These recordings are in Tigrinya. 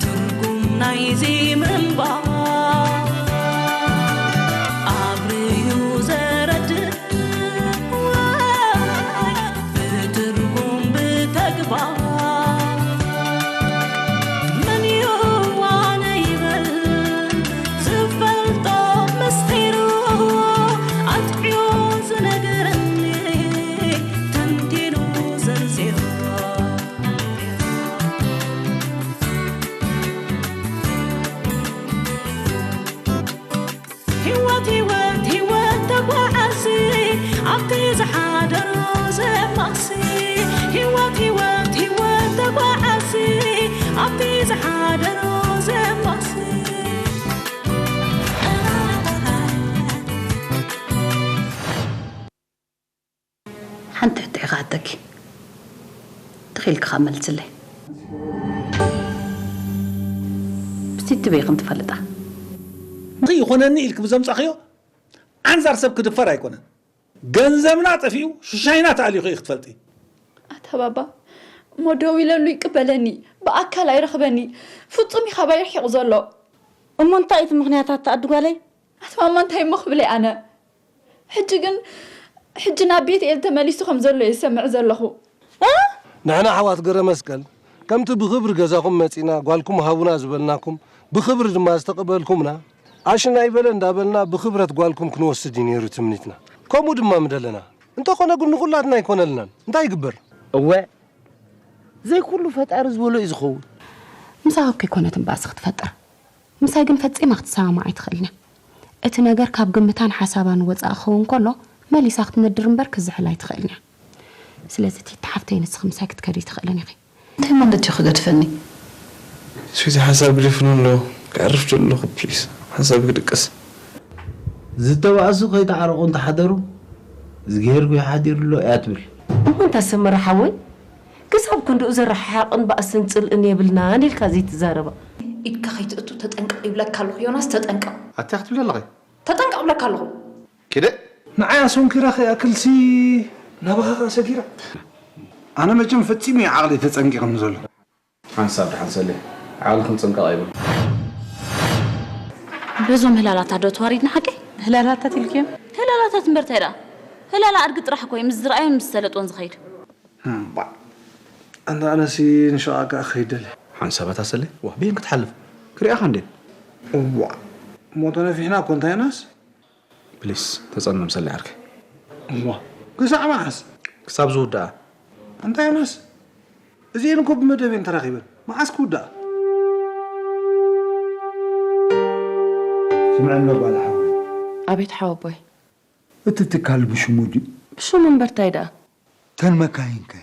ትርጉም ናይዚ ምንባር ኣብርዩ ዘረድእ ብትርጉም ብተግባር መን እዩ ኣነ ይበል ዝፈልጦ ምስጢሩ ኣጥዕዮ ዝነገረኒ ተንቲኑ ዘርዚሩ። ህይወት ህይወት ህይወት ተጓዓዚ ኣብቲ ዝሓደሮ ዘማሲ። ህይወት ህይወት ህይወት ተጓዓዚ ኣብቲ ዝሓደሮ ዘማሲ። ሓንቲ ሕቶ ኢኻ ሓተኪ። ትኽኢልኪ ኸኣ መልስለይ። ብስቲ ትበይ ከም ትፈልጣ። ንኽይ ይኾነኒ ኢልኪ ብዘምጻኽዮ ዓንዛር ሰብ ክድፈር ኣይኮነን። ገንዘብና ጠፊኡ ሽሻይና ተኣልዩ ኸይ ክትፈልጢ። ኣታ ባባ፣ እሞ ደው ኢለሉ ይቅበለኒ፣ ብኣካል ኣይረኽበኒ፣ ፍጹም እዩ ካባይ ርሒቑ ዘሎ። እሞ እንታይ እቲ ምኽንያት ኣታ ኣድጓለይ? ኣታ ማማ እንታይ እሞ ክብለይ ኣነ? ሕጂ ግን፣ ሕጂ ናብ ቤት ኤል ተመሊሱ ከም ዘሎ እየ ዝሰምዕ ዘለኹ። እ? ንሕና ኣሕዋት ገረመስቀል፣ ከምቲ ብኽብሪ ገዛኹም መጺና፣ ጓልኩም ሃቡና ዝበልናኩም፣ ብኽብሪ ድማ ዝተቐበልኩምና፣ ኣሽናይ በለ እንዳበልና ብኽብረት ጓልኩም ክንወስድ እዩ ነይሩ ትምኒትና። ከምኡ ድማ ምደለና። እንተኾነ ግን ንኹላትና ኣይኮነልናን። እንታይ ይግበር? እወ፣ ዘይኩሉ ፈጣሪ ዝበሎ እዩ ዝኸውን። ምሳኻ ከይኮነት እምበኣስ ክትፈጥር። ምሳይ ግን ፈጺማ ክትሰማማዕ ኣይትኽእልን እያ። እቲ ነገር ካብ ግምታን ሓሳባን ወጻኢ ክኸውን ከሎ፣ መሊሳ ክትነድር እምበር ክዝሕል ኣይትኽእልን እያ። ስለዚ ቲቲ ሓፍተይ ንስኺ ምሳይ ክትከዲ ኣይትኽእልን ኢኺ። እንታይ ማለት እዩ ክገድፈኒ? ስዊቲ ሓሳብ ግደፍኒ ኣሎ፣ ከዕርፍ ዶ ኣለኹ፣ ፕሊስ፣ ሓሳብ ክድቅስ። ዝተባእሱ ከይተዓረቑ እንተሓደሩ፣ እዝግሄር ጉይ ሓዲሩ ኣሎ እያ ትብል። እሞ እንታ ሰመረ ሓወይ፣ ክሳብ ክንድኡ ዘረሓሕቕን ባእስን ጽልእን የብልናን ኢልካ ዘይትዛረባ? ኢድካ ከይትእቱ ተጠንቀቕ ይብለካ ኣለኹ ዮናስ፣ ተጠንቀቕ። ኣታ ክትብሊ ኣለኺ? ተጠንቀቕ እብለካ ኣለኹ። ኪደ። ንዓይ ኣሰንኪራ ከይኣክልሲ ናባኻ ከኣ ሰጊራ። ኣነ መቸም ፈጺሙ እየ ዓቕሊ ተጸንቂቕኒ ዘሎ። ሓንሳብ ደሓን ሰሌ፣ ዓቕሊ ክንጽንቀቕ ኣይብሉን። በዞም ህላላታት ዶ ተዋሪድና ሓቀይ? ህላላታት ኢልክዮም? ህላላታት እምበር እንታይ ደኣ? ህላላ ኣድጊ ጥራሕ እኮ እዩ ምስ ዝረኣዮን ምስ ዝሰለጥዎን ዝኸይድ። እምባእ። ኣንታ ኣነሲ ንሸቓ ከኣ ክኸይድ ደልየ። ሓንሳብ ኣታ ሰሌ፣ ዋ፣ ብየን ክትሓልፍ? ክሪኣኻ እንዴ? እዋ። ሞቶ ነፊሕና እኮ እንታይ ናስ? ፕሊስ፣ ተጸመም ሰሌ ዓርከይ። እዋ። ክሳዕ መዓስ? ክሳብ ዝውድኣ። እንታይ ዮናስ? እዚኤን እኮ ብመደብ እየን ተራኺበን። መዓስ ክውድኣ? ስምዕኒ ጓል ሓወይ። ኣቤት ሓወቦይ። እቲ ትካል ብሽሙ ድዩ? ብሽሙ እምበር ታይ ደኣ? ተን መካይን ከ?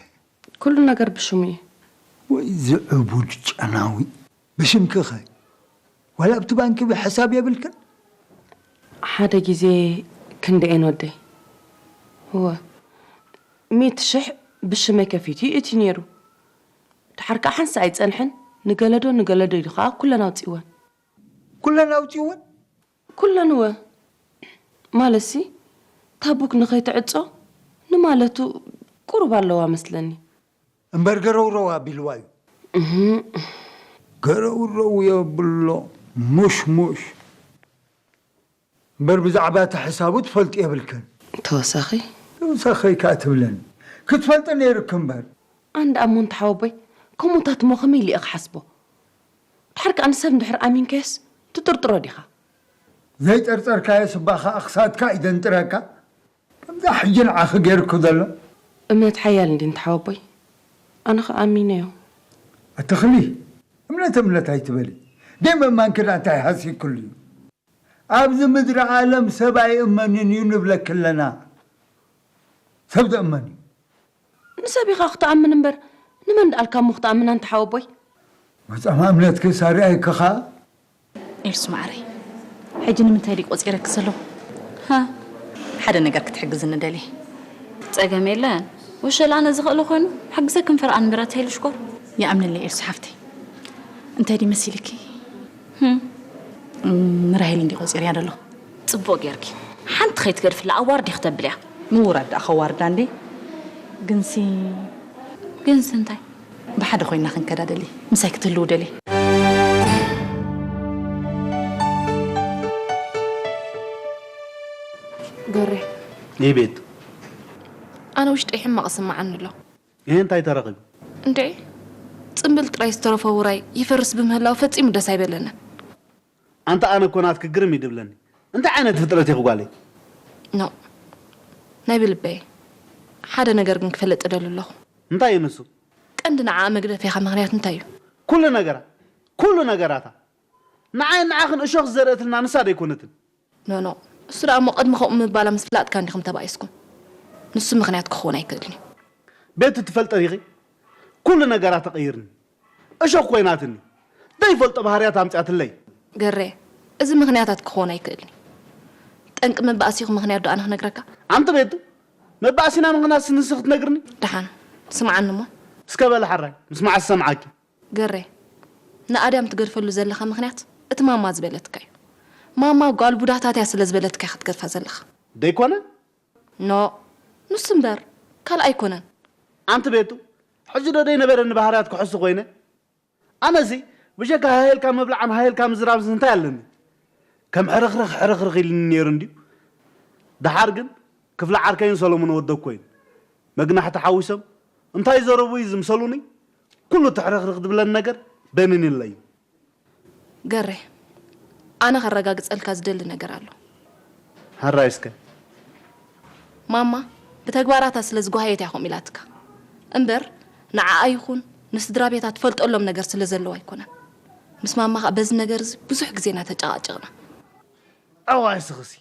ኩሉ ነገር ብሽሙ እዩ። ወይ ዝዕቡድ ጨናዊ። ብሽምኪ ኸ? ዋላ ኣብቲ ባንኪ ሕሳብ የብልክን? ሓደ ግዜ ክንደኤን ወደይ። እወ። ሚእቲ ሽሕ ብሽመይ ከፊቱ እዩ እቲ ነይሩ። ድሓር ከኣ ሓንሳእ ኣይጸንሐን። ንገለዶ ንገለዶ ኢሉ ከኣ ኩለን ኣውጺእወን። ኩለን ኣውጺእወን? ኩለን እወ። ማለትሲ፣ እታ ቡክ ንኸይትዕጾ ንማለቱ ቁሩብ ኣለዋ መስለኒ። እምበር ገረውረው ኣቢልዋ እዩ። እህ። ገረውረው የብሎ፣ ሙሽሙሽ። እምበር ብዛዕባ እቲ ሕሳቡ ትፈልጥ የብልክን። ተወሳኺ? ተወሳኺ ከኣ ትብለኒ። ክትፈልጢ ነይርኪ እምበር። ኣንዳ ኣሞ እንተ ሓወቦይ፣ ከምኡታት እሞ ከመይ ኢለ እየ ክሓስቦ? ድሓር ከኣ ንሰብ እንድሕር ኣሚንካዮስ ትጥርጥሮ ዲኻ? ዘይጠርጠርካዮስ እባ ከኣ ክሳድካ እዩ ደንጥረካ። ከምዛ ሕጂ ንዓኺ ገይርኩ ዘሎ። እምነት ሓያል እንዲ እንተ ሓወቦይ። ኣነ ኸኣ ኣሚነዮ። ኣትኽሊ፣ እምነት እምነት ኣይትበሊ። ደይ ምእማንኪ ደኣ እንታይ ሃሲክሉ እዩ? ኣብዚ ምድሪ ዓለም ሰብ ኣይእመንን እዩ ንብለኪ ኣለና። ሰብ ዝእመን እዩ። ንሰብ ኢኻ ክትኣምን እምበር፣ ንመን ደኣልካ እሞ ክትኣምን ኣንታ ሓወቦይ? መጻማ እምነትኪ ሳሪ ኣይክኻ? ኤልሱ መዓረይ፣ ሕጂ ንምንታይ ድዩ ቆጺረኪ ዘለኹ? ሃ? ሓደ ነገር ክትሕግዝኒ ደልየ። ጸገም የለን። ወሸላ ኣነ ዝኽእሎ ኮይኑ፣ ሕግዘኪ ምፈርኣ ንብረት ሄሉ ሽኮር። ይኣምነለይ ኤልሱ ሓፍተይ። እንታይ ድዩ መሲልኪ? ህም። እም፣ ንራሄል እንዲ ቆጺርያ ደሎ። ጽቡቕ ጌርኪ። ሓንቲ ከይትገድፍላ ኣዋርድ ኢኺ ተብልያ። ምውራድ ደኣ ከዋርዳ እንዴ? ግንሲ ግንሲ እንታይ? ብሓደ ኮይና ክንከዳ ደሊ። ምሳይ ክትህልው ደሊ። ገሬ፣ ይቤት ኣነ ውሽጠይ ሕማቕ ስምዓኒ ኣሎ። ይሄ እንታይ ተረኺቡ? እንድዒ፣ ጽምብል ጥራይ ዝተረፎ ውራይ ይፈርስ ብምህላው ፈጺሙ ደስ ኣይበለንን። ኣንታ ኣነ እኮ ናትኪ ግርም እዩ ድብለኒ። እንታይ ዓይነት ፍጥረት ኢኺ ጓለይ? ኖ፣ ናይ ብልበይ። ሓደ ነገር ግን ክፈልጥ እደሊ ኣለኹ። እንታይ እዩ ንሱ? ቀንዲ ንዓኣ መግደፊኻ ምኽንያት እንታይ እዩ? ኩሉ ነገራ፣ ኩሉ ነገራታ። ንዓይ ንዓኽን እሾኽ ዝዘርእትልና ንሳ ደይኮነትን? ኖ ኖ፣ እሱ ደኣ እሞ ቅድሚ ከምኡ ምባላ ምስ ፍላጥካ እንዲኹም ተባኢስኩም። ንሱ ምኽንያት ክኸውን ኣይክእልን እዩ። ቤቲ ትፈልጠ ዲኺ? ኩሉ ነገራ ተቐይርኒ። እሾኽ ኮይናትኒ። ዘይፈልጦ ባህርያት ኣምፅኣትለይ። ገሬ፣ እዚ ምኽንያታት ክኾን ኣይክእልን እዩ። ጠንቂ ምባእሲኹ ምኽንያት ዶ ኣነ ክነግረካ? ኣንቲ ቤቱ፣ መባእሲና ምኽንያት ንስኺ ክትነግርኒ? ደሓን፣ ስምዓኒ እሞ። እስከ በሊ ሓራይ፣ ምስማዕ ዝሰምዓኪ። ገሬ፣ ንኣድያም ትገድፈሉ ዘለኻ ምኽንያት እቲ ማማ ዝበለትካ እዩ። ማማ ጓል ቡዳታት እያ ስለ ዝበለትካ ኢኻ ትገድፋ ዘለኻ። ደይኮነ? ኖ፣ ንሱ እምበር ካልእ ኣይኮነን። ኣንቲ ቤቱ፣ ሕጂ ዶ ደይነበረኒ ባህርያት ክሕሱ ኮይነ? ኣነሲ ብጀካ ሃሄልካ ምብላዕን ሃሄልካ ምዝራብንስ እንታይ ኣለኒ? ከም ሕርኽርኽ ሕርኽርኽ ኢሉኒ ነይሩ እንድዩ። ደሓር ግን ክፍለ ዓርከይን ሰሎሙን ወደኮይን መግናሕቲ ሓዊሶም እንታይ ዘረቡ እዩ ዝምሰሉኒ፣ ኩሉ እቲ ሕርኽርኽ ዝብለኒ ነገር በኒንለይ እዩ። ገሬ፣ ኣነ ከረጋግጸልካ ዝደሊ ነገር ኣሎ። ሕራይ እስከ። ማማ ብተግባራታ ስለ ዝጓሃየት እያ ከምኡ ኢላትካ እምበር ንዓኣ ይኹን ንስድራ ቤታ ትፈልጠሎም ነገር ስለ ዘለዋ ኣይኮነን። ምስ ማማ ኸኣ በዚ ነገር እዚ ብዙሕ ግዜ ኢና ተጨቓጨቕና። ኣዋይ ስኽሲ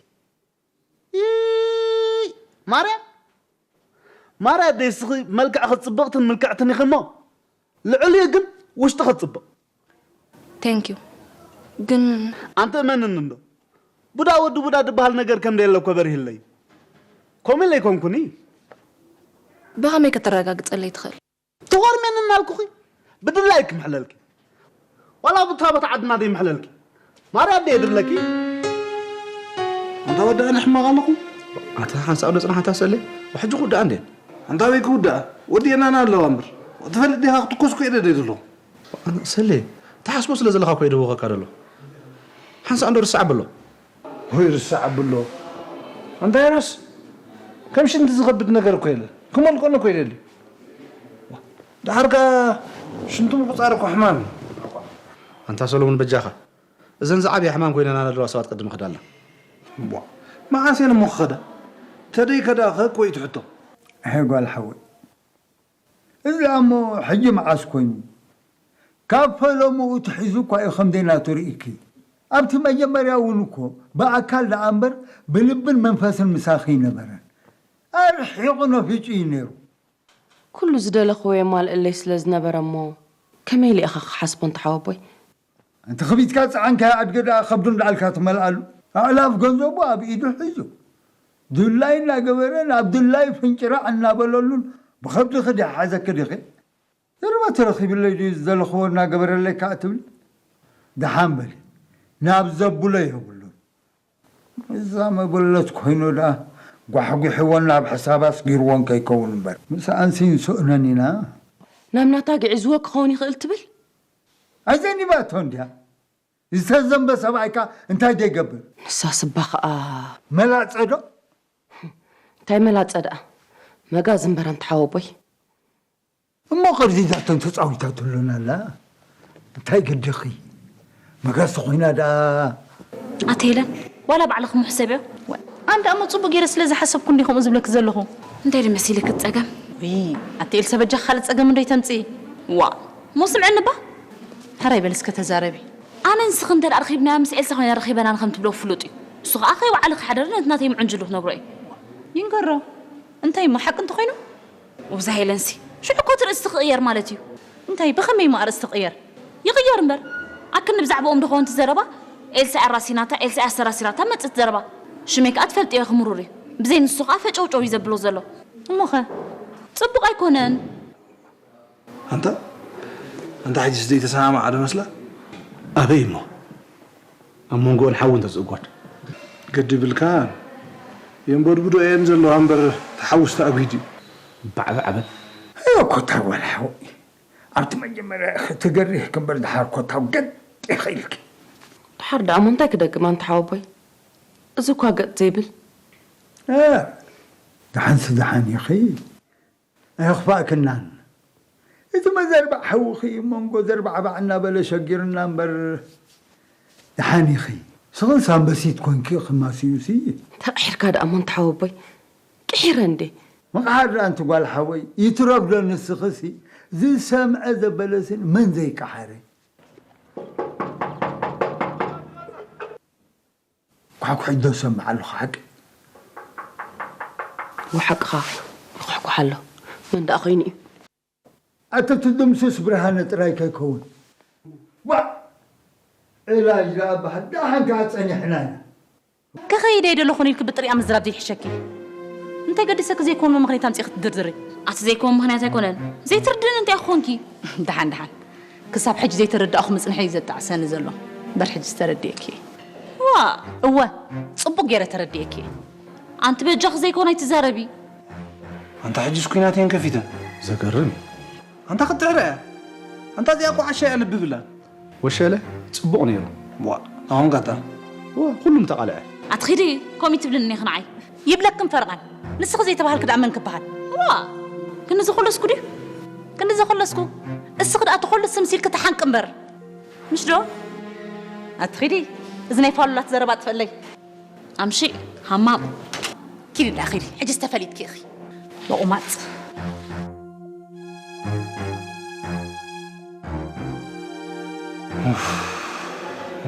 ይይ! ማርያ ማርያ ኣደይ እስኺ መልክዕኺ ጽብቕትን ምልክዕትን ኢኺ እሞ ልዕሊኡ ግን ውሽጥኺ ጽብቕ። Thank you ግን ኣንቲ እመንኒ እንዶ ቡዳ ወዲ ቡዳ ድበሃል ነገር ከም ደየለ እኮ በሪህለይ። ከምኡ ኢለ ኣይኮንኩኒ። ብኸመይ ከተረጋግጸለይ ትኽእል? ትኾርሜኒ እናልኩኺ ብድላይ ክምሕለልኪ ዋላ ብታ በታ ዓድና ደይ ምሕለልኪ ማርያ ደይ ድለኪ። ኣንታ ወዲ ኣነ ሕማቕ ኣለኹ። ኣታ ሓንሳእ ዶ ጽናሕ ኣታ ሰሌ ሕጂ ክውዳኣ እንዴ? ኣንታ በይ ክውዳኣ ወዲእናና ኣለዋ እምበር ትፈልጥ ዲኻ ክትኮስ ኮ ኢለ ደይ ዘለኹ። ሰሌ ትሓስቦ ስለ ዘለኻ ኮ ይደወኸካ ደሎ ሓንሳእ እንዶ ርሳዕ በሎ። ወይ ርሳዕ ኣብሎ ኣንታ የራስ ከም ሽንቲ ዝኸብድ ነገር እኮ የለን ክመልቀኖ እኮ ይደሊ። ደሓር ከኣ ሽንቲ ምቁጻር እኮ ሕማም እዩ። ኣንታ ሰሎሙን በጃኻ እዘን ዝዓብያ ሕማም ኮይነና ዘለዋ ሰባት ቅድሚ ክዳልና። እቧ መዓስ እየን እሞ ክኸዳ? ተደይ ከዳ ከ እኮ እዩ ትሕቶ። ኣይ ጓል ሓወይ፣ እዚ ደኣ እሞ ሕጂ መዓስ ኮይኑ? ካብ ፈለምኡ ትሒዙ እኳ እዩ ከምዘይ ናቱ ርኢኪ። ኣብቲ መጀመርያ እውን እኮ ብኣካል ደኣ እምበር ብልብን መንፈስን ምሳኺ ኣይነበረን። ኣርሒቑ ነፊጹ እዩ ነይሩ። ኩሉ ዝደለኽዎ የማልእለይ ስለ ዝነበረ እሞ ከመይ ኢለ ኢኻ ክሓስቦ ኣንታ ሓወቦይ? ኣንቲ ኽቢትካ ዝጸዓንካዮ ኣድገ ደኣ ኸብዱ እንዳኣልካ ትመልኣሉ? ኣእላፍ ገንዘቡ ኣብ ኢዱ ሒዙ ድላይ እናገበረ ናብ ድላይ ፍንጭራዕ እናበለሉን ብኸብድኺ ድያ ሓዘኪ ዲኺ? ዘረባ ተረኺብለይ ድዩ ዝደለኽዎ እናገበረለይ ከኣ ትብሊ? ደሓን በሊ ናብ ዘብሎ የብሉን። እዛ መበለት ኮይኑ ደኣ ጓሕጒሕወን ናብ ሕሳብ ኣስጊርወን ከይከውን እምበር ምስኣንሲ ንስእነን ኢና። ናብ ናታ ግዒዝዎ ክኸውን ይኽእል ትብል? ኣዘኒባቶ እንድያ። ዝተዘንበ ሰብኣይካ እንታይ ዘይገብር? ንሳ ስባ ኸኣ መላጸ ዶ? እንታይ መላጸ ደኣ? መጋዝ እምበር ኣንታ ሓወቦይ። እሞ ቀርዚዛቶም ተጻዊታትሉን ኣላ። እንታይ ግድኺ? መጋዝ ተኾይና ደኣ። ኣቲ ሄለን ዋላ ባዕልኺ እሞ ሕሰብዮ። ኣነ ደኣ እሞ ጽቡቕ ገይረ ስለ ዝሓሰብኩ እንድየ ከምኡ ዝብለኪ ዘለኹ። እንታይ ድዩ መሲልኪ እቲ ጸገም? ውይ ኣቲ ኤልሳ በጃኺ ካልእ ጸገም እንዶ ኣይተምጽኢ። ዋእ እሞ ስምዕኒ እባ። ሕራይ በሊ እስከ ተዛረቢ። ኣነን ንስኽን እንተ ደኣ ረኺብናዮ ምስ ኤልሳ ኮይና ረኺበናኒ ከም ትብሎ ፍሉጥ እዩ። ንሱ ኸኣ ከይወዓለ ከይሓደረ ነቲ ናተይ ምዕንጅሉ ክነግሮ እየ። ይንገሮ። እንታይ እሞ ሓቂ እንተኾይኑ? ውብዛ ሄለንሲ ሽዑ እኮ እቲ ርእስቲ ክቕየር ማለት እዩ። እንታይ ብኸመይ እሞ ኣርእስቲ ክቕየር? ይቕየር እምበር። ኣክኒ ብዛዕባኦም ዶ ኸውን እቲ ዘረባ? ኤልሳ እያ ኣራሲናታ፣ ኤልሳ እያ ኣሰራሲራታ መጽእ እቲ ዘረባ። ሽመይ ከኣ ትፈልጥዮ ኢኺ ምሩር እዩ። ብዘይ ንሱ ከኣ ፈጨውጨው እዩ ዘብሎ ዘሎ። እሞኸ ጽቡቕ ኣይኮነን። ኣንታ ኣንታ ሕጂስ ዘይተሰማምዓ ዶ መስላ? ኣበይ እሞ ኣብ መንጎኦን ሓዊ እንተዝእጎድ። ገዲብልካ የንበድብዶ እየን ዘለዋ እምበር ተሓውስ ተኣጒድ እዩ። ባዕባዕ በል። ኣየ ኮታ ጓል ሓወይ ኣብቲ መጀመርያ ኢኺ ትገርህ ክምበር ድሓር ኮታው ገጥ ኢኺ ኢልኪ። ድሓር ደኣ እሞ እንታይ ክደግም ኣንታ ሓወቦይ? እዚ እኳ ገጥ ዘይብል። እ፣ ደሓንሲ ደሓን ኢኺ። ኣየኽፋእክናን። እቲ መዘርባዕ ሓውኺ መንጎ ዘርባዕባዕ እናበለ ሸጊሩና እምበር ደሓን ኢኺ። ስኽንስ ኣንበሲት ኮንኪ ክማስዩሲ። ተቕሒርካ ደኣ እሞ ኣንታ ሓወቦይ። ቅሒረ እንዴ? ምቕሓር ደኣ ኣንቲ ጓል ሓወይ፣ ይትረፍ ዶ ንስኽሲ ዝሰምዐ ዘበለሲ መን ዘይቀሓረ? ኳሕኩሒ ዶ ሰምዕ ኣለኹ ሓቂ? ወሓቅኻ ይኹሕኩሕ ኣሎ። መን ደኣ ኮይኑ እዩ? ኣቲ እቲ ድምሱስ ብርሃነ ጥራይ ከይከውን። ዋእ! ዕላጅ ደኣ በሃል፣ ደሓን ከኣ ጸኒሕና ኢና። ክኸይድ እየ ደለኹን ኢልኪ ብጥሪኣ ምዝራብ ዘይሕሸኪ። እንታይ ገዲሰኪ ዘይኮን ምኽንያት ኣምጺእኪ ትድርድሪ? ኣቲ ዘይኮን ምኽንያት ኣይኮነን። ዘይትርድእኒ እንታይ ኮንኪ? ደሓን ደሓን። ክሳብ ሕጂ ዘይተረዳእኹ ምጽንሐይ እዩ ዘጣዕሰኒ ዘሎ። እምበር ሕጂስ ተረዲኤኪ እየ። ዋእ! እወ፣ ጽቡቕ ገይረ ተረዲኤኪ እየ። ኣንቲ በጃኺ ዘይኮነ ኣይትዛረቢ። ኣንታ ሕጂስ ኲናት እየን ከፊተን። ዘገርም እዩ። ኣንታ ክትጥዕረ እያ። ኣንታ እዚኣ እኮ ዓሻ እያ ልቢ ብላን። ወሸለ ጽቡቕ ነይሩ። ዋእ፣ ኣሁን ጋታ። ወ፣ ኩሉም ተቓልዐ። ኣቲ ኺዲ፣ ከምኡ ትብልኒ ኢኺ ንዓይ። ይብለክን ፈርቓን። ንስኺ ዘይተባሃልኪ ደኣ መን ክበሃል? ዋእ፣ ክንዲ ዝኾለስኩ ድዩ? ክንዲ ዝኾለስኩ? እስኺ ደኣ ትኾልሲ ምስ ኢልኪ ተሓንቂ እምበር። ምሽ ዶ? ኣቲ ኺዲ፣ እዚ ናይ ፋሉላት ዘረባ ጥፈለይ። ኣምሺ፣ ሃማም። ኪዲ ደኣ ኺዲ፣ ሕጂስ ተፈሊጥኪ ኢኺ። ለቑማጽ። ኡፍ፣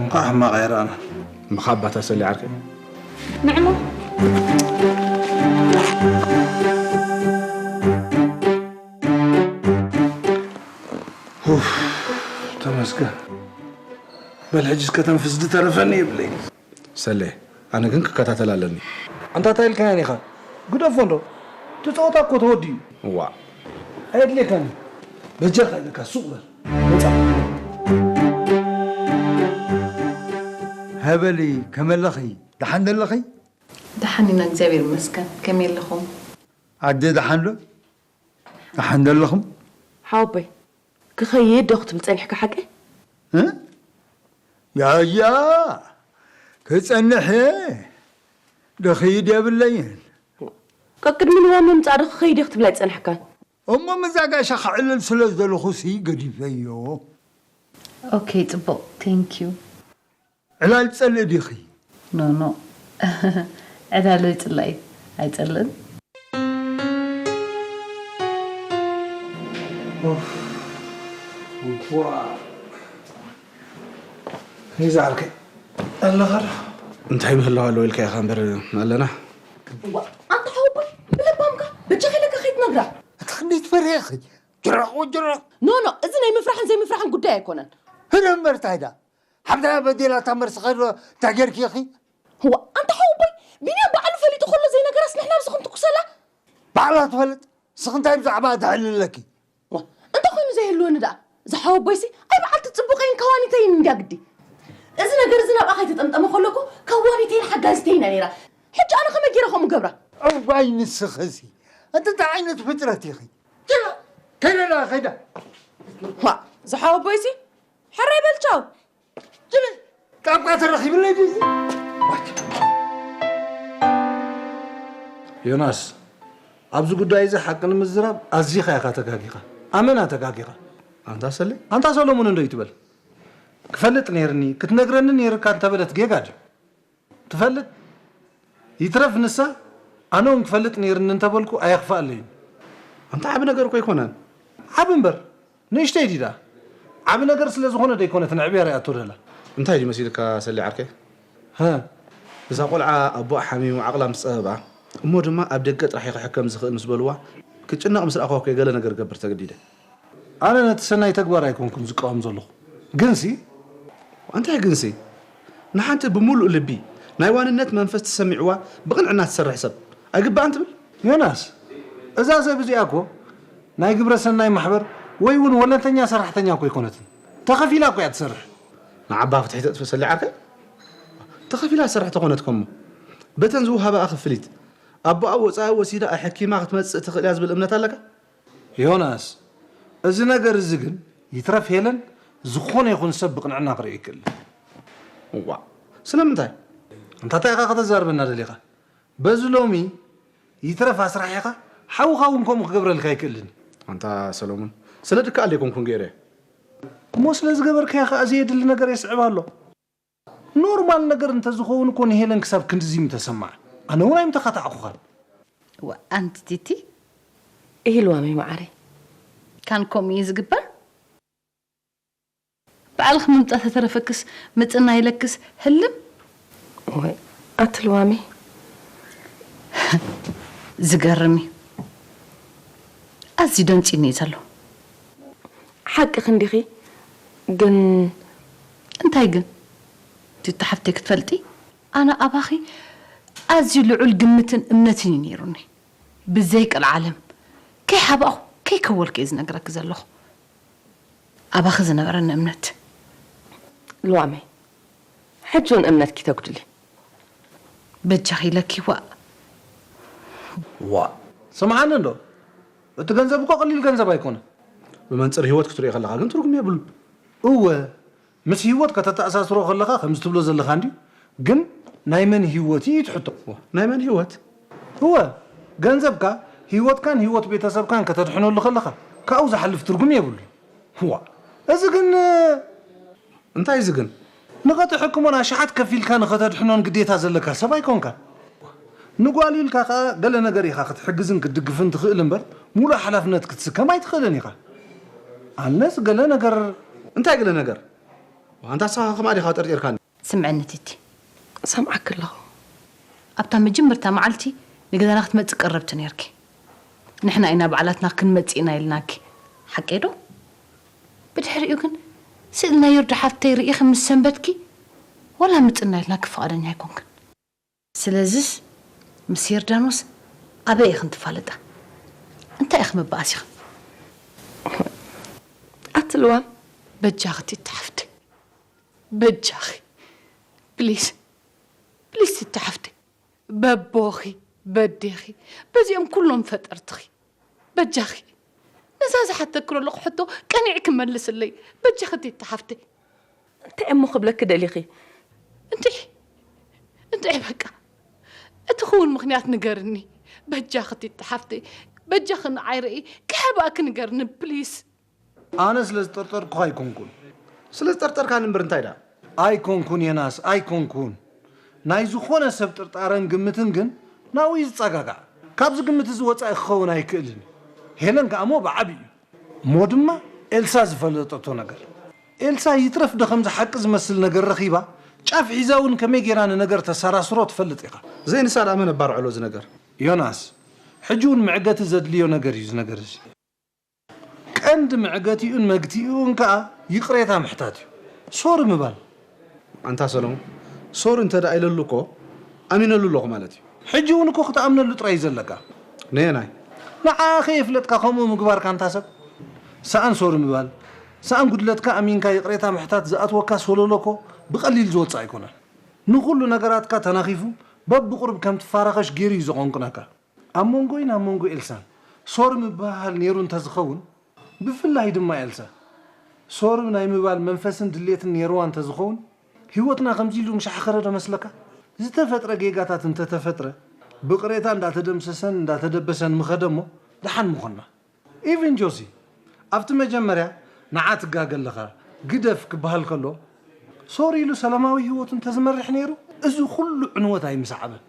እንኳዕ ሕማቕ ኣይረኣናን። ምኻባታ ሰሊ ዓርከይ። ንዕሞ። ኡፍ፣ ተመስገን። በል ሕጂስ ከተንፍስ ዝተረፈኒ የብለይ። ሰሌ፣ ኣነ ግን ክከታተል ኣለኒ። ኣንታ እንታይ ኢልካያን ኢኻ? ግደፎ እንዶ። እቲ ጸወታ እኮ ተወዲኡ። እዋእ። ኣየድልየካን እዩ። በጃኻ ኢለካ ሱቕ በል። ወጻ። ሃበሊ፣ ከመለኺ? ደሓን ደለኺ? ደሓን ኢና፣ እግዚኣብሔር ይመስገን። ከመይ ኣለኹም? ኣደ ደሓን ዶ? ደሓን ደለኹም? ሓወቦይ፣ ክኸይድ ዶ ክትብል ጸኒሕካ ሓቂ? እ? ያያ፣ ክጸንሕ እየ። ድኽይድ የብለይን። ቀቅድሚ ንዋም ምምጻእ ዶ ክኸይድ እየ ክትብል ኣይጸናሕካን? እሞ ምዛ ጋሻ ከዕልል ስለ ዝደለኹሲ ገዲፈዮ። ኦኬ፣ ጽቡቕ። ቴንክ ዩ። ዕላል ትጸልኢ ዲኺ? ኖ፣ ኖ። ዕላል ይጽላእ እዩ። ኣይጸልእን። ኡፍ፣ ዋ። ሂዛ ዓርከይ፣ ኣለኻ ዶ? እንታይ ምህላው ኣለዎ ኢልካ ኢኻ እምበር ኣለና። እዋ፣ ኣንታ ሓወቦይ፣ ብለባምካ፣ በጃኻ ኢለካ ከይትነግራ። ኣቲ ክንደይ ትፈርሒ ኢኺ? ጅራቕ ወጅራቕ። ኖ፣ ኖ፣ እዚ ናይ ምፍራሕን ዘይምፍራሕን ጉዳይ ኣይኮነን። ህረ እምበር እንታይ ዳ? ሓብታ በዲላታ መርሲ ኸዶ እንታይ ጌርኪ ኢኺ? እዋ፣ ኣንታ ሓወቦይ፣ ቢንያም ባዕሉ ፈሊጡ ከሎ ዘይነገራስ ንሕና ኣብዚ ክንትኩሰላ? ባዕላ ትፈልጥ፣ ንስኺ እንታይ ብዛዕባ ተዕልለኪ? ዋ፣ እንተ ኾይኑ ዘይህልወኒ ደኣ፣ እዛ ሓወቦይሲ ኣይ በዓልቲ ጽቡቐይን ከዋኒተይን እንድያ ግዲ። እዚ ነገር እዚ ናብኣ ከይተጠምጠመ ከሎ እኮ ከዋኒተይን ሓጋዚተይን እያ ነይራ። ሕጂ ኣነ ከመይ ገይረ ከምኡ ገብራ? እዋይ ንስኽሲ፣ ኣቲ እንታይ ዓይነት ፍጥረት ኢኺ? ጅራ፣ ከይዳ ደኣ፣ ከይዳ። ዋ፣ እዛ ሓወቦይሲ፣ ሕራይ በል ቻው። ጅለ፣ ጣብቃ ተረኺብለይ ድዩ? ዮናስ፣ ኣብዚ ጉዳይ እዚ ሓቂ ንምዝራብ ኣዚኻ ኢኻ ተጋጊኻ። ኣመና ተጋጊኻ። ኣንታ ሰሌ? ኣንታ ሰሎሞን እንዶ ይትበል። ክፈልጥ ነይርኒ፣ ክትነግረኒ ነይርካ እንተበለት ጌጋ ድዩ? ትፈልጥ? ይትረፍ ንሳ፣ ኣነ እውን ክፈልጥ ነይርኒ እንተበልኩ ኣየኽፍኣለይን። ኣንታ ዓቢ ነገር እኮ ኣይኮነን። ዓቢ እምበር፣ ንእሽተይ ድዩ ደኣ? ዓቢ ነገር ስለ ዝኾነ ዶ ኣይኮነትን ኣዕብያ ርኣቶ ደላ? እንታይ ድዩ መሲልካ ሰሌ ዓርከይ? ሀ? እዛ ቆልዓ ኣቦኣ ሓሚሙ ዓቕላ ምስ ጸበባ፣ እሞ ድማ ኣብ ደገ ጥራሕ እዩ ክሕከም ዝኽእል ምስ በልዋ፣ ክጭነቕ ምስ ረኣኹዋ እኮ እየ ገለ ነገር ክገብር ተገዲደ። ኣነ ነቲ ሰናይ ተግባር ኣይኮንኩን ዝቃወም ዘለኹ። ግንሲ? እንታይ ግንሲ? ንሓንቲ ብምሉእ ልቢ ናይ ዋንነት መንፈስ ተሰሚዕዋ ብቕንዕና ትሰርሕ ሰብ ኣይግባእን ትብል? ዮናስ፣ እዛ ሰብ እዚኣ እኮ ናይ ግብረ ሰናይ ማሕበር ወይ እውን ወለንተኛ ሰራሕተኛ እኮ ኣይኮነትን። ተኸፊላ እኮ እያ ትሰርሕ። ንዓባ ፍትሒ ተጥፍእ ሰሌ ዓርከይ? ተኸፊላ ትሰርሕ ተኾነት ከሞ በተን ዝወሃባኣ ክፍሊት ኣቦኣ ወጻኢ ወሲዳ ኣሐኪማ ክትመጽእ ትኽእል እያ ዝብል እምነት ኣለካ? ዮናስ፣ እዚ ነገር እዚ ግን ይትረፍ ሄለን ዝኾነ ይኹን ሰብ ብቕንዕና ክርእዮ ኣይክእልን። እዋ፣ ስለምንታይ? እንታ እንታይ ኢኻ ከተዛርበና ደሊኻ? በዚ ሎሚ ይትረፍ ኣስራሒኻ ሓውኻ እውን ከምኡ ክገብረልካ ኣይክእልን። ኣንታ ሰሎሞን፣ ስለ ድከኣል ኣይኮንኩን ገይረ። እሞ ስለ ዝገበርካዮ ከኣ ዘየድሊ ነገር የስዕብ ኣሎ። ኖርማል ነገር እንተዝኸውን እኮ ንሄለን ክሳብ ክንድዚ ምተሰምዓ። ኣነ እውን ኣይምተኻታዕኹኻን። ዋ ኣንቲ ቲቲ። ኢሂ ልዋመይ መዓረይ። ካን ከምኡ እዩ ዝግበር? ባዕልኺ ምምጻእ ተተረፈክስ ምጽና ኢለክስ ህልም። ወይ ኣቲ ልዋመይ። ዝገርም እዩ። ኣዝዩ ደንጺኒ እዩ ዘሎ። ሓቅኺ እንዲኺ ግን እንታይ ግን? ቲቲ ሓፍተይ ክትፈልጢ ኣነ ኣባኺ ኣዝዩ ልዑል ግምትን እምነትን እዩ ነይሩኒ። ብዘይ ቀልዓለም ከይሓባእኹ ከይከወልኩ እየ ዝነግረኪ ዘለኹ። ኣባኺ ዝነበረኒ እምነት። ልዋመይ ሕጂ እውን እምነትኪ ተጉድሊ። በጃኺ ኢለኪ ዋእ። ዋእ ስምዓኒ እንዶ እቲ ገንዘብ እኮ ቀሊል ገንዘብ ኣይኮነን። ብመንፅር ህይወት ክትሪኦ ከለኻ ግን ትርጉም የብሉን። እወ ምስ ህይወት ከተተኣሳስሮ ከለኻ ከምዚ ትብሎ ዘለኻ እንድዩ ግን ናይ መን ህይወት እዩ ትሕቶ? ናይ መን ህይወት? እወ ገንዘብካ ህይወትካን ህይወት ቤተሰብካን ከተድሕነሉ ከለኻ ካብኡ ዝሓልፍ ትርጉም የብሉን። ዋእ እዚ ግን እንታይ እዚ ግን? ንኸተሕክሞን ኣሽሓት ከፊልካ ንኸተድሕኖን ግዴታ ዘለካ ሰብ ኣይኮንካን። ንጓል ኢልካ ኸኣ ገለ ነገር ኢኻ ክትሕግዝን ክትድግፍን ትኽእል እምበር ሙሉእ ሓላፍነት ክትስከም ኣይትኽእልን ኢኻ። ኣነስ ገለ ነገር እንታይ ገለ ነገር? ኣንታ ንስኻ ከማኣ ዲኻ ጠርጢርካኒ? ስምዕኒ ቲቲ። እሰምዓኪ ኣለኹ። ኣብታ መጀመርታ መዓልቲ ንገዛና ክትመጽእ ቀረብቲ ኔርኪ። ንሕና ኢና ባዕላትና ክንመጽእ ኢና ኢልናኪ። ሓቀይ ዶ? ብድሕሪኡ ግን ስእሊ ናይ ዮርዳ ሓፍተይ ርኢኺ ምስ ሰንበትኪ ዋላ ምጽና ኢልናኪ ፍቓደኛ ኣይኮንክን። ስለዝስ ምስ ዮርዳኖስ ኣበይ ኢኽን ትፋለጣ? እንታይ ኢኺ መባኣሲኽን? ኣቲ ልዋም በጃኺ ቲቲ ሓፍተይ በጃኺ ፕሊስ ፕሊስ ቲቲ ሓፍተይ በቦኺ በዴኺ በዚኦም ኩሎም ፈጠርትኺ በጃኺ ነዛ ዝሓተኪ ዘለኹ ሕቶ ቀኒዕኪ መልስለይ በጃኺ ቲቲ ሓፍተይ። እንታይ እሞ ክብለኪ ደሊኺ? እንድዒ እንድዒ በቃ እቲ ክውን ምኽንያት ንገርኒ በጃኺ ቲቲ ሓፍተይ በጃኺ ንዓይ ርእይ ከሕብኣኪ ንገርኒ ፕሊስ። ኣነ ስለ ዝጠርጠርኩኻ ኣይኮንኩን። ስለ ዝጠርጠርካኒ እምበር እንታይ ደኣ? ኣይኮንኩን ዮናስ ኣይኮንኩን። ናይ ዝኾነ ሰብ ጥርጣረን ግምትን ግን ናብኡ እዩ ዝጸጋጋዕ። ካብዚ ግምት እዚ ወጻኢ ክኸውን ኣይክእልን እዩ። ሄለን ከኣ እሞ ብዓቢኡ። እሞ ድማ ኤልሳ ዝፈለጠቶ ነገር። ኤልሳ ይትረፍ ዶ ከምዚ ሓቂ ዝመስል ነገር ረኺባ ጫፍ ሒዛ እውን ከመይ ገይራ ንነገር ተሰራስሮ ትፈልጥ ኢኻ። ዘይንሳ ደኣ መን ኣባርዐሎ እዚ ነገር? ዮናስ፣ ሕጂ እውን መዕገቲ ዘድልዮ ነገር እዩ እዚ ነገር እዚ። ቀንዲ መዕገቲኡን መግትኢኡን ከኣ ይቕሬታ ምሕታት እዩ። ሶሪ ምባል። ኣንታ ሰለሙን፣ ሶሪ እንተ ደኣ ኢለሉ እኮ ኣሚነሉ ኣለኹ ማለት እዩ። ሕጂ እውን እኮ ክትኣምነሉ ጥራይ እዩ ዘለካ። ነየናይ? ንዓኣ ከየፍለጥካ ከምኡ ምግባርካ ኣንታ ሰብ። ሰኣን ሶሪ ምባል፣ ሰኣን ጉድለትካ ኣሚንካ ይቕሬታ ምሕታት ዝኣትወካ ሶሎሎ እኮ ብቐሊል ዝወጽእ ኣይኮነን። ንኹሉ ነገራትካ ተናኺፉ በብቑሩብ ከም ትፋረኸሽ ገይሩ እዩ ዘቖንቁነካ። ኣብ መንጎይን ኣብ መንጎ ኤልሳን ሶሪ ምብህሃል ነይሩ እንተዝኸውን፣ ብፍላይ ድማ ኤልሳ ሶሪ ናይ ምባል መንፈስን ድሌትን ነይርዋ እንተዝኸውን፣ ህይወትና ከምዚ ኢሉ ምሻሕኸረ ዶ መስለካ? ዝተፈጥረ ጌጋታት እንተተፈጥረ፣ ብቕሬታ እንዳተደምሰሰን እንዳተደበሰን ምኸደ እሞ ደሓን ምኾንና። ኢቭን ጆሲ ኣብቲ መጀመርያ ንዓ ትጋገ ኣለኻ ግደፍ ክበሃል ከሎ ሶሪ ኢሉ ሰላማዊ ህይወቱ እንተዝመርሕ ነይሩ እዚ ኩሉ ዕንወት ኣይምሰዓበን።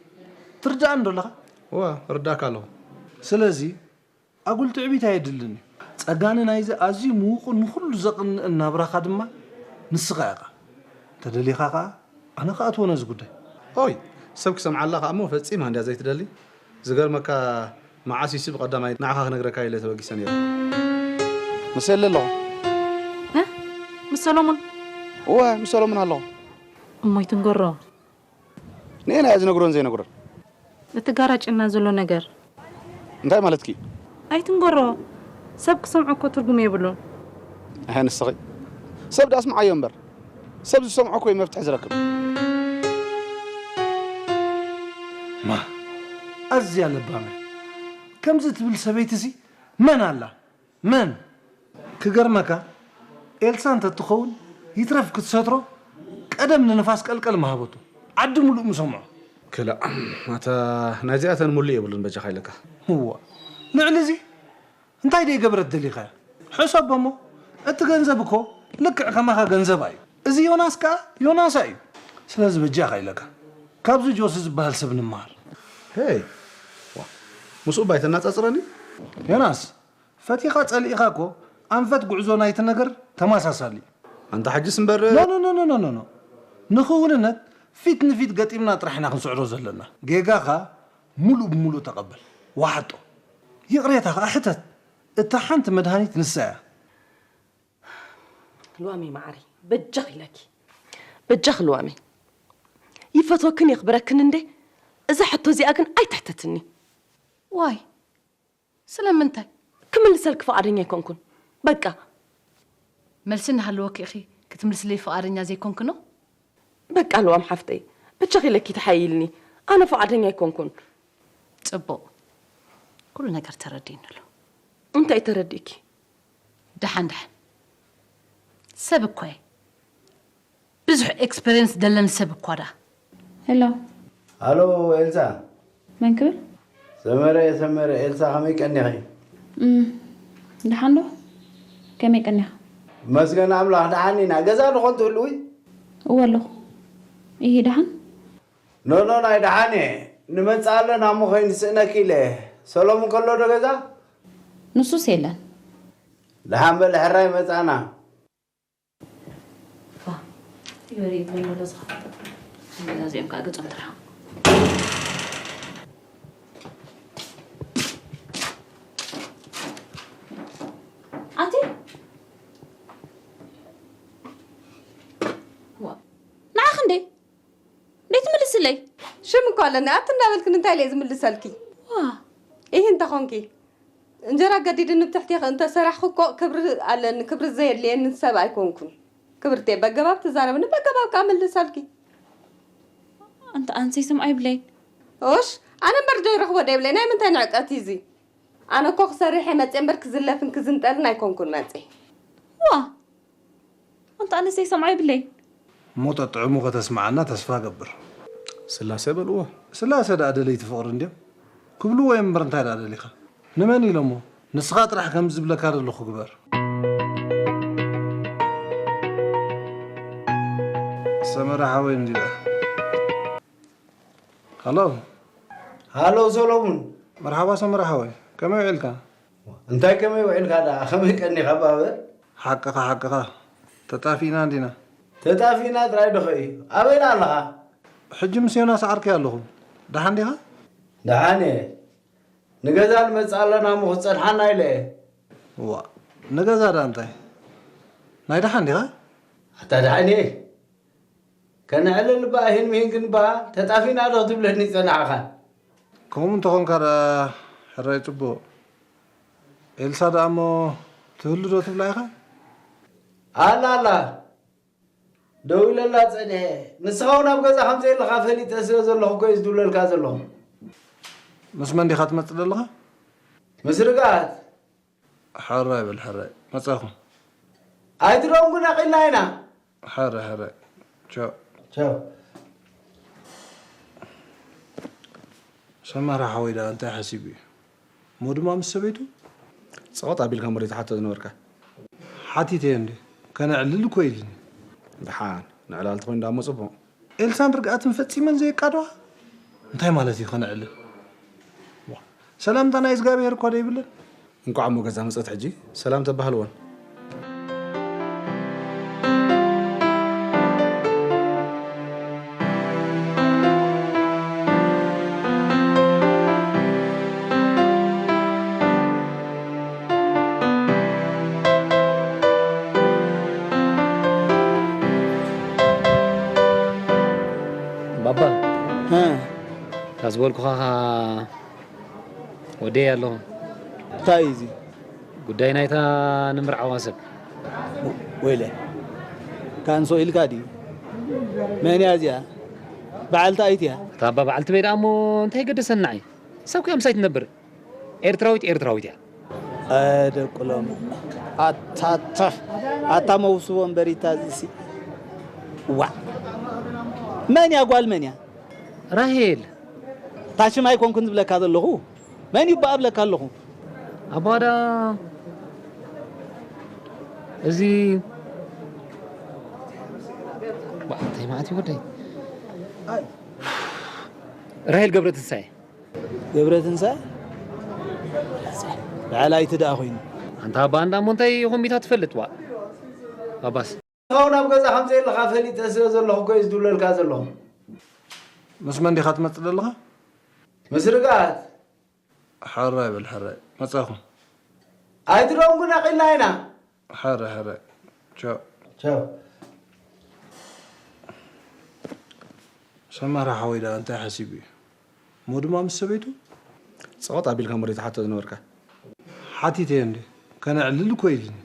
ትርድኣኒ ዶ ኣለኻ? እወ እርዳካ ኣለኹ። ስለዚ ኣጉል ትዕቢት ኣየድልን እዩ። ጸጋኒ ናይዚ ኣዝዩ ምዉቕን ንኹሉ ዘቕንእን ናብራኻ ድማ ንስኻ ኢኻ። እንተደሊኻ ከኣ ኣነ ክኣትዎ ነዚ ጉዳይ። ኦይ ሰብ ክሰምዓላ ከኣ እሞ ፈጺማ እንድያ ዘይትደሊ። ዝገርመካ መዓስ እዩ ብቐዳማይ ንዓኻ ክነግረካ ኢለ ተበጊሰ ነይረ። ምስ ኤሊ ኣለኹ። እ? ምስ ሰሎሙን? እወ ምስ ሰሎሙን ኣለኹ። እሞ ኣይትንገሮ። ንኤና እየ ዝነግሮን ዘይነግሮን። እቲ ጋራጭና ዘሎ ነገር። እንታይ ማለትኪ? ኣይትንገሮ። ሰብ ክሰምዖ እኮ ትርጉም የብሉን። ኣሀ ንስኺ ሰብ ደኣ ኣስምዓዮ እምበር። ሰብ ዝሰምዖ እኮ እዩ መፍትሒ ዝረክብ። ማ ኣዝያ ለባም እያ። ከምዚ ትብል ሰበይቲሲ መን ኣላ? መን? ክገርመካ፣ ኤልሳ እንተትኸውን ይትረፍ ክትሰትሮ ቀደም ንንፋስ ቀልቀል ምሃበቶ። ዓዲ ሙሉእ ምሰምዖ። ክላእ፣ ኣታ ናይዚኣተን ሙሉእ የብሉን በጃኻ ኢለካ። እዋ፣ ልዕሊ እዚ እንታይ ደይ ገበረት ደሊኻ? ሕሰቦ እሞ፣ እቲ ገንዘብ እኮ ልክዕ ከማኻ ገንዘባ እዩ። እዚ ዮናስ ከኣ ዮናሳ እዩ። ስለዚ በጃኻ ኢለካ፣ ካብዚ ጆሲ ዝበሃል ሰብ ንመሃር። ሄይ፣ ዋ፣ ምስኡ ባይ ተናጻጽረኒ? ዮናስ፣ ፈቲኻ ጸሊእኻ እኮ ኣንፈት ጉዕዞ ናይቲ ነገር ተመሳሳሊ። ኣንታ ሕጅስ እምበር። ኖ፣ ኖ፣ ኖ፣ ኖ፣ ኖ፣ ኖ። ንኽውንነት ፊት ንፊት ገጢምና ጥራሕ ኢና ክንስዕሮ ዘለና። ጌጋኻ ሙሉእ ብሙሉእ ተቐበል። ዋሓጦ። ይቕሬታ ኸኣ ሕተት። እታ ሓንቲ መድሃኒት ንሳ እያ። ልዋመይ መዓረይ፣ በጃኺ ኢለኪ። በጃኺ ልዋመይ። ይፈትወክን የኽብረክን እንዴ? እዛ ሕቶ እዚኣ ግን ኣይትሕተትኒ። ዋይ፣ ስለምንታይ? ክምልሰልኪ ፍቓደኛ ኣይኮንኩን። በቃ። መልሲ እናሃለወኪ ኢኺ ክትምልስለይ ፍቓደኛ ዘይኮንክኖ? በቃ ልዋም ሓፍተይ፣ በጃኺ ኢለኪ ተሓይልኒ። ኣነ ፍቓደኛ ኣይኮንኩን። ጽቡቕ። ኩሉ ነገር ተረዲእኒ ኣሎ። እንታይ ተረዲእኪ? ደሓን ደሓን። ሰብ እኮ እየ። ብዙሕ ኤክስፐሪየንስ ደለን ሰብ እኳ ደኣ። ሄሎ። ሃሎ ኤልሳ። መን ክብል? ሰመረ፣ ሰመረ። ኤልሳ ከመይ ቀኒኺ? እም፣ ደሓን ዶ? ከመይ ቀኒኻ? መስገን ኣምላኽ ደሓን ኢና። ገዛ ዶ ኾን ትህልዊ? እወ ኣለኹ። ኢሂ ደሓን? ኖ፣ ኖ፣ ናይ ደሓን እየ። ንመጽእ ኣለና እሞ ከይንስእነኪ ኢለ። ሰሎሙን ከሎ ዶ ገዛ? ንሱስ የለን። ደሓን በል፣ ሕራይ መጻና። ዋ፣ ይበል፣ ይበል፣ ወደ ዝኻ። እዚኦም ከዓ ገጾም ትርሓቕ። ኣቲ፣ ዋ፣ ንዓኺ እንዴ? ደይ ትምልስለይ? ሽም እኮ ኣለኒ። ኣቲ እናበልክን እንታይ ኢለ ዝምልሰልኪ? ዋ። ኢሂ እንተኾንኪ። እንጀራ ገዲድኒ ብትሕቴኺ እንተሰራሕኹ እኮ ክብሪ ኣለኒ። ክብሪ ዘየድልየኒ ሰብ ኣይኮንኩን። ክብርቴ፣ በገባብ ትዛረብኒ፣ በገባብ ከኣ መልሰልኪ። ኣንታ ኣንሰይ ስምዓይ ብለይ። ኦሽ፣ ኣነ እምበር ዶ ይረኽቦ ደይብለይ? ናይ ምንታይ ንዕቀት እዩ እዚ? ኣነ እኮ ክሰርሕ እየ መጽየ እምበር ክዝለፍን ክዝንጠልን ኣይኮንኩን መጽየ። ዋ! ኣንታ ኣነስ ዘይሰምዖ የብለይን። እሞ ጠጥዕሙ ከተስምዓና ተስፋ እገብር። ስላሴ በልዎ። ስላሴ ደኣ ደለይቲ ፍቕሪ እንድዮም ክብልዎ እዮም እምበር እንታይ ደኣ ደሊኻ? ንመን ኢሎሞ? ንስኻ ጥራሕ ከምዚ ዝብለካ ዘለኹ ግበር። ሰመረ ሓወይ እንዲዳ። ሃሎ። ሃሎ ሰሎሙን። መርሓባ ሰመረ ሓወይ፣ ከመይ ውዒልካ? እንታይ ከመይ ውዒልካ ደኣ? ከመይ ቀኒኻ ባበ? ሓቅኻ፣ ሓቅኻ። ተጣፊእና እንዲና። ተጣፊእና ጥራይ ዶ ኸእዩ? ኣበይ ደኣ ኣለኻ? ሕጂ ምስ ዮናስ ዓርከይ ኣለኹ። ደሓን ዲኻ? ደሓን እየ። ንገዛ ንመጽእ ኣለና እሞ ክትጸንሓና ኢለ እየ። እዋ፣ ንገዛ ደኣ እንታይ? ናይ ደሓን ዲኻ? ኣታ ደሓን እየ። ከነዕልል እባ፣ እሂን ምሂን ክንበሃል፣ ተጣፊእና ዶ ክትብለኒ ዝጸናሕኻ? ከምኡ እንተኾንካ ደኣ ሕራይ ጽቡቕ። ኤልሳ ደኣ እሞ ትህሉ ዶ ትብላ ኢኻ? ኣላ፣ ኣላ። ደዊለላ ጸኒሐ። ንስኻ እውን ኣብ ገዛ ከም ዘየለኻ ፈሊጠ ስለ ዘለኹ እኮ እየ ዝድውለልካ ዘለኹ። ምስ መን ዲኻ ትመጽእ ዘለኻ? ምስ ርግኣት። ሕራይ በል፣ ሕራይ። መጻኹ። ኣይትደንጉ፣ ነቒልና ኢና። ሕራይ፣ ሕራይ። ቻው። ቻው። ሰመረ ሓወይ ደኣ እንታይ ሓሲቡ እዩ? እሞ ድማ ምስ ሰበይቱ? ጸቕጥ ኣቢልካ እምበር ዘይትሓቶ ዝነበርካ። ሓቲተዮ እንዴ? ከነዕልል እኮ ኢልኒ። ደሓን፣ ንዕላል ተኾይኑ ደኣ እሞ ጽቡቕ። ኤልሳን ርግኣትን ፈጺመን ዘየቃደዋ? እንታይ ማለት እዩ ከነዕልል? ዋ፣ ሰላምታ ናይ እግዚኣብሔር እኳ ዶ ይብለን? እንቋዕ እሞ ገዛ መጸት ሕጂ ሰላም ተባህልወን። ባባ፣ ሀ። እታ ዝበልኩኻ ወደይ ኣለኹ። እንታይ እዩ እዚ? ጉዳይ ናይታ ንምርዓዋ ሰብ። ወ-፣ ወይለ። ካንሶ ኢልካ ድዩ? መን እያ እዚኣ? በዓልቲ ኣይት እያ? እታ እባ በዓልቲ በይ ደኣ እሞ እንታይ ገደሰኒ ንዓይ? ሰብ ከኣ ምሳይ ትነብር። ኤርትራዊት ኤርትራዊት እያ። ደቁሎም ኣታታ ኣታ መውስቦ እምበሪታ እዚሲ ዋ መን እያ ጓል መን እያ? ራሄል። ታሽም ኣይኮንኩን ዝብለካ ዘለኹ መን እዩ በኣ እብለካ ኣለኹ። ኣባዳ እዚ ባ- እንታይ ማለት እዩ ወደይ? ራሄል ገብረ ትንሳኤ። ገብረ ትንሳኤ ብዕላይቲ ደኣ ኮይኑ። ኣንታ ኣባ እንዳ እሞ እንታይ ይኹን ሚታ ትፈልጥ ዋ? ኣባስ። ካው ናብ ገዛ ከምዘየለኻ ፈሊጠ ስለ ዘለኹ እኮ እዩ ዝድውለልካ ዘለኹ። ምስ መን ዲኻ ትመጽእ ዘለኻ? ምስ ርግኣት። ሕራይ በል ሕራይ። መጻኹ። ኣይትደንጉ ነቒልና ኢና። ሕራይ ሕራይ። ቻው። ቻው። ሰመረ ሓወይ ደኣ እንታይ ሓሲቡ እዩ? እሞ ድማ ምስ ሰበይቱ? ጸወት ኣቢልካ እምበር ዘይትሓቶ ዝነበርካ። ሓቲተዮ እንዴ? ከነዕልል እኮ ኢልኒ።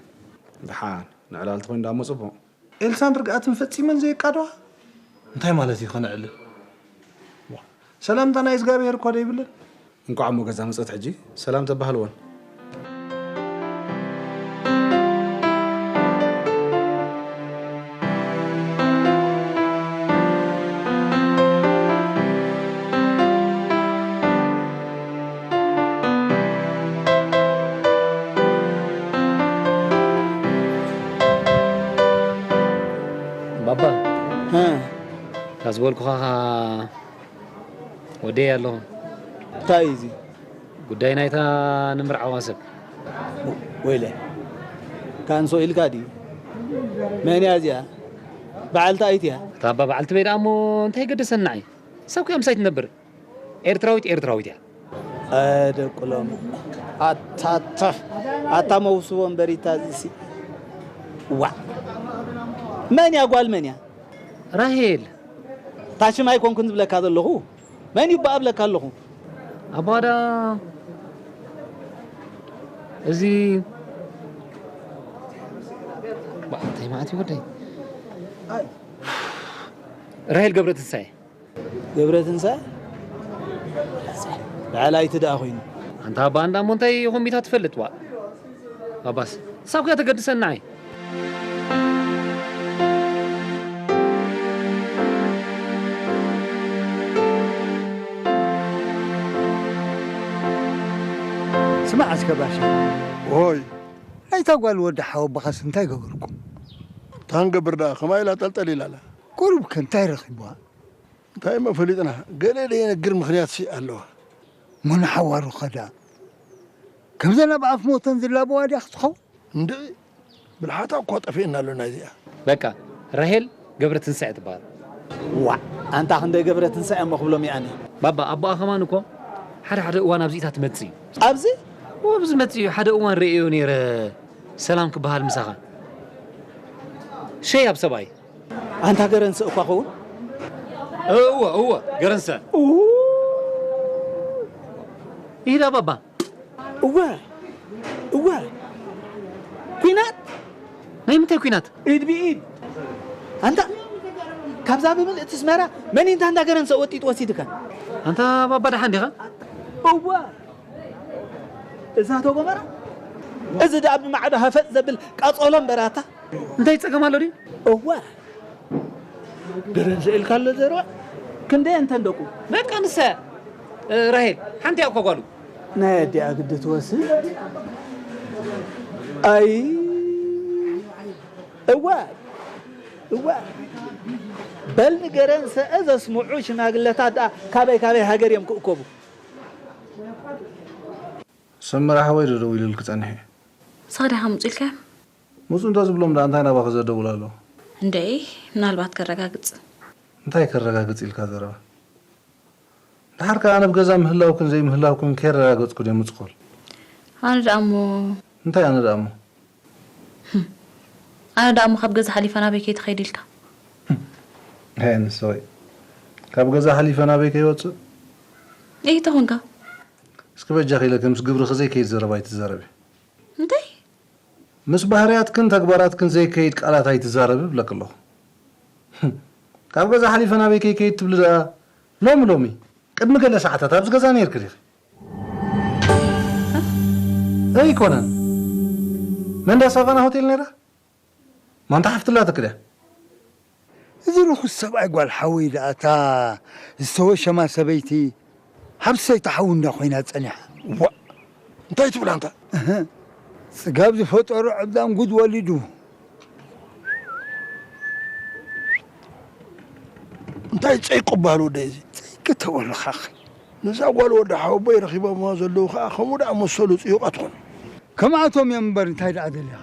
ደሓን፣ ንዕላል ተኾይኑ ደኣ እሞ ጽቡቕ። ኤልሳን ርግኣትን ፈጺመን ዘየቃደዋ? እንታይ ማለት እዩ ከነዕልል? ዋ፣ ሰላምታ ናይ እግዚኣብሔር እኳ ዶ ይብለን? እንቋዕ እሞ ገዛ መጸት ሕጂ ሰላም ተባህልወን። ባባ፣ እ። ካብ ዝበልኩኻ ወደይ ኣለኹ። እንታይ እዩ እዚ? ጉዳይ ናይታ ንምርዓዋ ሰብ። ወይለ፣ ካንሶ ኢልካ ድዩ? መን እያ እዚኣ? በዓልቲ ኣይት እያ? እታ ኣባ በዓልቲ በይ ደኣ እሞ እንታይ ገደሰና? ንዓይ ሰብ ኩያ ምሳይ ትነብር። ኤርትራዊት ኤርትራዊት እያ። ኣደቁሎም። ኣታ፣ ኣታ፣ ኣታ መውስቦ እምበሪታ እዚሲ። ዋ። መን እያ ጓል መን እያ? ራሄል። ታሽም ኣይኮንኩን ዝብለካ ዘለኹ። መን እዩ በኣ እብለካ ኣለኹ? ኣባዳ እዚ ባ-፣ እንታይ ማለት እዩ ወደይ? ራሄል ገብረ ትንሳኤ። ገብረ ትንሳኤ? በዓል ኣይት ደኣ ኮይኑ። ኣንታ ኣባ እንዳ እሞ እንታይ ይኹን ሚታ ትፈልጥ ዋ? ኣባስ፣ ሳብ ከያ ተገድሰኒ ንዓይ። ስማዕ እስከ ባሻ። ኦይ። ናይታ ጓል ወዲ ሓወቦኻስ እንታይ ገበርኩም? ታንገብር ደኣ፣ ከማይ ኢላ ጠልጠል ኢላ ኣላ። ቁሩብ ከ እንታይ ረኺብዋ? እንታይ እሞ ፈሊጥና? ገለ ደየነግር ምኽንያት ሲ ኣለዋ። እሞ ንሓዋሩ ኸዳ? ከምዘን ኣብ ኣፍ ሞተን ዝላበዋ ድያ ክትኸውን? እንድዒ፣ ብልሓታ እኳ ጠፊእና ኣሎ ናይዚኣ። በቃ፣ ራሄል ገብረ ትንሳኤ ትበሃል። ዋእ፣ ኣንታ ክንደይ ገብረ ትንሳኤ እሞ ክብሎም እየ ኣነ። ባባ፣ ኣቦኣ ከማን እኮ ሓደ ሓደ እዋን ኣብዚ'ታ ትመጽእ እዩ። ኣብዚ? እዎ፣ ኣብዚ መጽእ እዩ። ሓደ እዋን ርእየዮ ነይረ፣ ሰላም ክበሃል ምሳኻ። ሸይ ኣብ ሰብኣይ። ኣንታ ገረንሰ እኳ ኸውን? እወ፣ እወ፣ ገረንሰ። ኡ። ኢዳ ባባ። እወ፣ እወ። ኲናት? ናይ ምንታይ ኲናት? ኢድ ብኢድ። ኣንታ፣ ካብዛ ብምልእቲ ኣስመራ መን እዩ እንታ እንዳ ገረንሰ ወጢጡ ወሲድካ? ኣንታ ባባ ደሓን ዲኻ? እወ። እዛ ተጎመራ? እዚ ደኣ ብማዕዶ ሃፈጥ ዘብል ቃጸሎ እምበር ኣታ። እንታይ ጸገም ኣሎ ድዩ? እወ። ገረንሰ ኢልካ ኣሎ ዘረባ። ክንደይ እንተን ደቁ? በቃ ንሳ እያ። እ፣ ራሄል፣ ሓንቲ እያ እኮ ጓሉ። ናይ ኣዲኣ ግዲ ትወስድ። ኣይ፣ እወ፣ እወ። በል ንገረንሰ ዘስምዑ ሽማግለታት ደኣ ካበይ ካበይ ሃገር እዮም ክእከቡ? ሰመረ ሓወይ ዶ ደዊሉልኪ ጸኒሑ? ንስኻ ዲኻ ምጹ ኢልካዮም? ምጹ እንተ ዝብሎም ደኣ እንታይ ናባኺ ዘደውል ኣሎ? እንደይ፣ ምናልባት ከረጋግጽ። እንታይ ከረጋግጽ ኢልካ ዘረባ? ደሓር ከኣ ኣነ ኣብ ገዛ ምህላውክን ዘይምህላውክን ከየረጋገጽኩ ድየ ምጽኹል? ኣነ ደኣ እሞ እንታይ ኣነ ደኣ እሞ? ህም። ኣነ ደኣ እሞ ካብ ገዛ ሓሊፈ ናበይ ከይትኸይድ ኢልካ? ኣየ ንሰወይ። ካብ ገዛ ሓሊፈ ናበይ ከይወጽእ? እይ፣ ተኾንካ? እስኪ በጃኺ ኢለኪ ምስ ግብርኺ ዘይከይድ ዘረባ ኣይትዛረቢ። እንታይ? ምስ ባህርያትክን ተግባራትክን ዘይከይድ ቃላት ኣይትዛረቢ እብለኪ ኣለኹ። ካብ ገዛ ሓሊፈ ናበይ ከይከይድ ትብሊ ደኣ ሎሚ ሎሚ? ቅድሚ ገለ ሰዓታት ኣብዚ ገዛ ነይርኪ ዲኺ? ኣይኮነን። መን ድያ ሳቫና ሆቴል ነይራ? ማንታ ሓፍትላ ትክደ። እዚ ርኹስ ሰብኣይ ጓል ሓወይ ደኣ እታ ዝተወሸማ ሰበይቲ ሓብሰይቲ ሓው እንዳ ኮይና ጸኒሓ። ዋ፣ እንታይ ትብል ኣንታ? እህ፣ ጽጋብ ዝፈጠሮ ዕብዳን ጉድ ወሊዱ። እንታይ ጸይቁ በሃል ወደይ እዚ? ጸይቂ ተበልኻኺ። ነዛ ጓል ወዲ ሓወቦይ ረኺቦምዋ ዘለዉ ኸኣ ከምኡ ደኣ መሰሉ ጽዩቓት ኾኑ። ከምኣቶም እዮም እምበር እንታይ ደኣ ደሊኻ?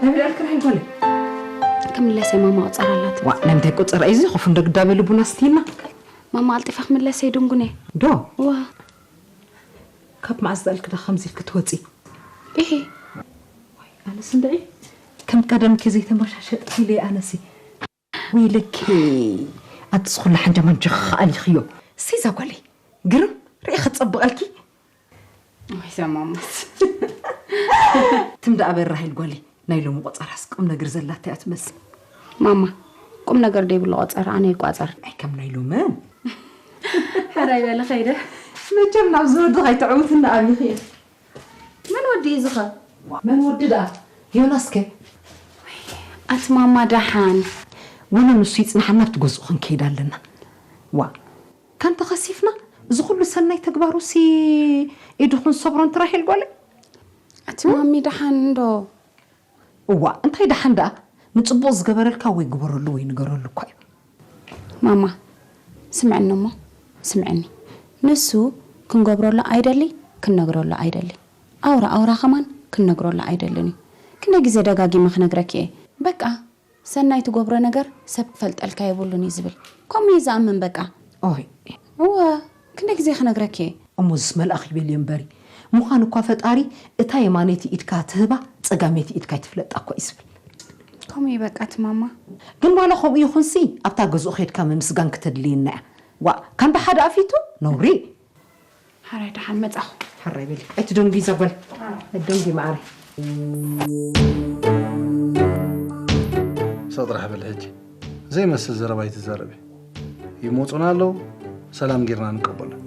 ነብዳልክን ኣይኮነ ክምለሰ ማማ ቁፀር ኣላት ዋ ናይ ምንታይ ቁፅር እዩ እዚ ኮፍ እንደ ግዳበ ልቡና ስቲና ማማ ኣልጢፋ ክምለሰ ይድንጉነ ዶ ዋ ካብ መዓዝ ዳልክ ዳ ከምዚ ኢልክ ትወፂ ይሄ ኣነስ እንድዒ ከም ቀደምኪ ዘይተመሻሸጥኪ ኢለ ኣነሲ ወይለኪ ኣትስ ኩላ ሓንጃ ማንጃ ከኣሊኽዮ ሲዛ ጓለይ ግርም ርኢ ክፀብቐልኪ ወይ ሰማማስ ትም ደኣ በል ራሄል ጓለይ ናይ ሎሚ ቆፀራስ ቁም ነገር ዘላታ እያ ትመስል ማማ ቁም ነገር ደይብሉ ቆፀር ኣነ ይቋፀር ኣይ ከም ናይ ሎምን ሕራይ በለ ኸይደ መቸም ናብ ዝወድኽ ኣይትዕውትና ኣቢኺ መን ወዲ እዩ ዝኸ መን ወዲ ደኣ ዮናስ ከ ኣቲ ማማ ደሓን ወነ ንሱ ይፅናሓና ኣብቲ ገዝኡ ክንከይድ ኣለና ዋ ካን ተኸሲፍና እዚ ኩሉ ሰናይ ተግባሩ ሲ ኢዱ ክንሰብሮ እንተ ራሄል ጓለይ ኣቲ ማሚ ደሓን እንዶ እዋ እንታይ ደሓን ደኣ ንፅቡቕ ዝገበረልካ ወይ ግበረሉ ወይ ንገረሉ እኳ እዩ ማማ ስምዕኒ እሞ ስምዕኒ ንሱ ክንገብረሉ ኣይደሊ ክንነግረሉ ኣይደሊ ኣውራ ኣውራ ከማን ክንነግረሉ ኣይደልን እዩ ክንደይ ግዜ ደጋጊመ ክነግረኪ እየ በቃ ሰናይ ትገብሮ ነገር ሰብ ክፈልጠልካ የብሉን እዩ ዝብል ከምኡ እዩ ዝኣምን በቃ ኦይ እወ ክንደይ ግዜ ክነግረኪ እየ እሞ ዝስ መልኣኽ ይበል እየ እምበሪ ምዃን እኳ ፈጣሪ እታ የማነይቲ ኢድካ ትህባ ጸጋመይቲ ኢድካ ይትፍለጣ እኳ እዩ ዝብል ከምኡ እዩ በቃ እቲ ማማ ግን ዋላ ከምኡ ይኹንሲ ኣብታ ገዝኡ ኸይድካ ምምስጋን ክተድልየና እያ ዋ ካንዳ ሓደ ኣፊቱ ነውሪ ሓራይ ደሓን መጻኹ ሓራይ በሊ ኣይትደንጉ ይዛጓል ኣይትደንጉ ማዕረ ሰጥራሕ በል ሕጂ ዘይመስል ዘረባ ኣይትዛረቢ ይመፁና ኣለዉ ሰላም ጌርና ንቀበሎም